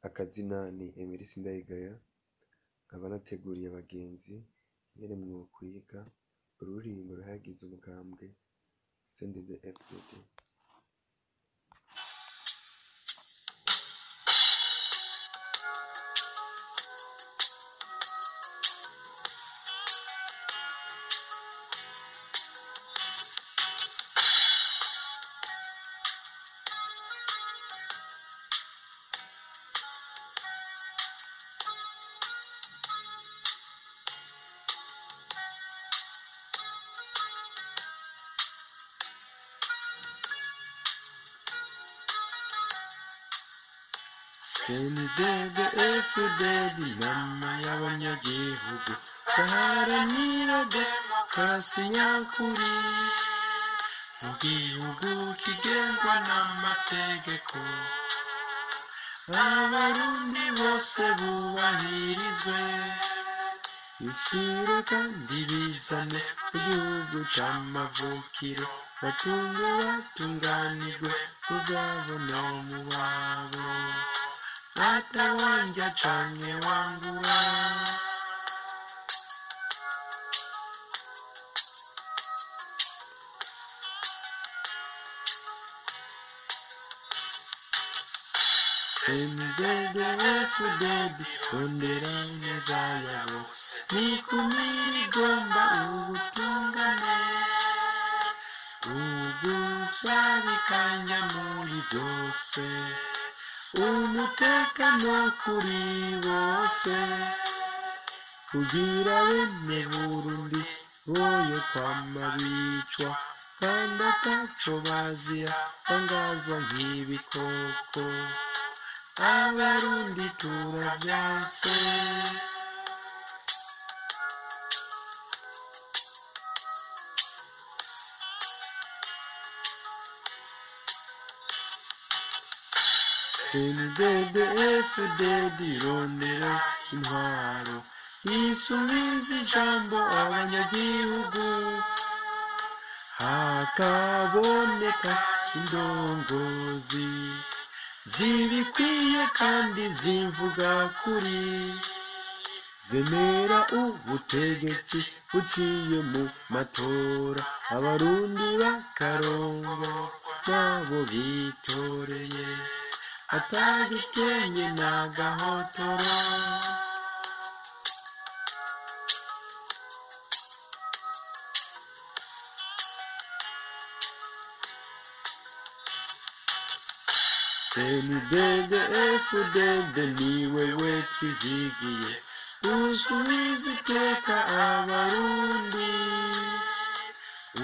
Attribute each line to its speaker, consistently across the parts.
Speaker 1: Akazina ni Emery Sindayigaya, nkaba nateguriye abagenzi ingene mwokwiga ururirimbo ruhayagiza umugambwe CNDD-FDD.
Speaker 2: CNDD-FDD inama y'abanyagihugu baharanira demokarasi nyakuri mu gihugu kigengwa n'amategeko, abarundi bose bubahirizwe, bishire kandi bizane mu gihugu c'amavukiro, batunge batunganirwe tuzabona mu babo atawanja canke wangura. CNDD-FDD rondera neza ya bose, nikumira igomba ubutungane, ugusabikanya muri byose, umutekano kuri bose, kugira bene Burundi boye kwama bicwa, kandi ataco bazira bangazwa nk'ibikoko, abarundi turavyanse. CNDD-FDD irondera intwaro isubiza ijambo abanyagihugu, hakaboneka indongozi zibikwiye kandi zimvuga kuri, zemera ubutegetsi buciye mu matora, abarundi bakarongorwa nabo bitoreye, atagikenye n'agahotoro. CNDD-FDD ni wewe twizigiye, usubiza iteka abarundi,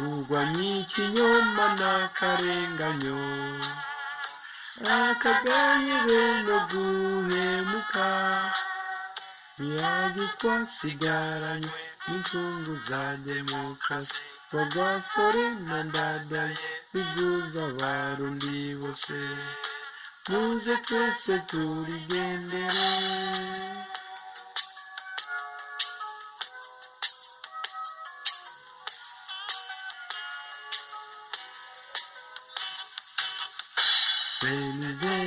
Speaker 2: urwanya ikinyoma n'akarenganyo, akagaye bene guhemuka, ntiyagi twasigaranywe n'incungu za demokarasi, Rwagasore na Ndadaye biguza abarundi bose, muze twese turigendere.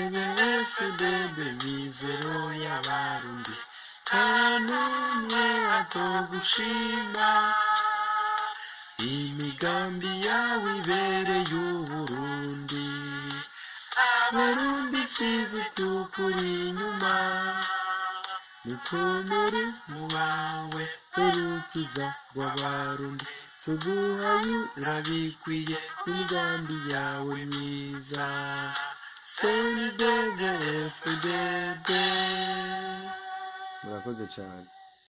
Speaker 2: CNDD-FDD mizero y'abarundi, nta n'umwe atogushima, imigambi yawe ibereye Uburundi, abarundi sizi tukuri inyuma, mukomere mu bawe urukiza rw'abarundi, tuguhaye urabikwiye imigambi yawe myiza. CNDD-FDD.
Speaker 1: Murakoze cane.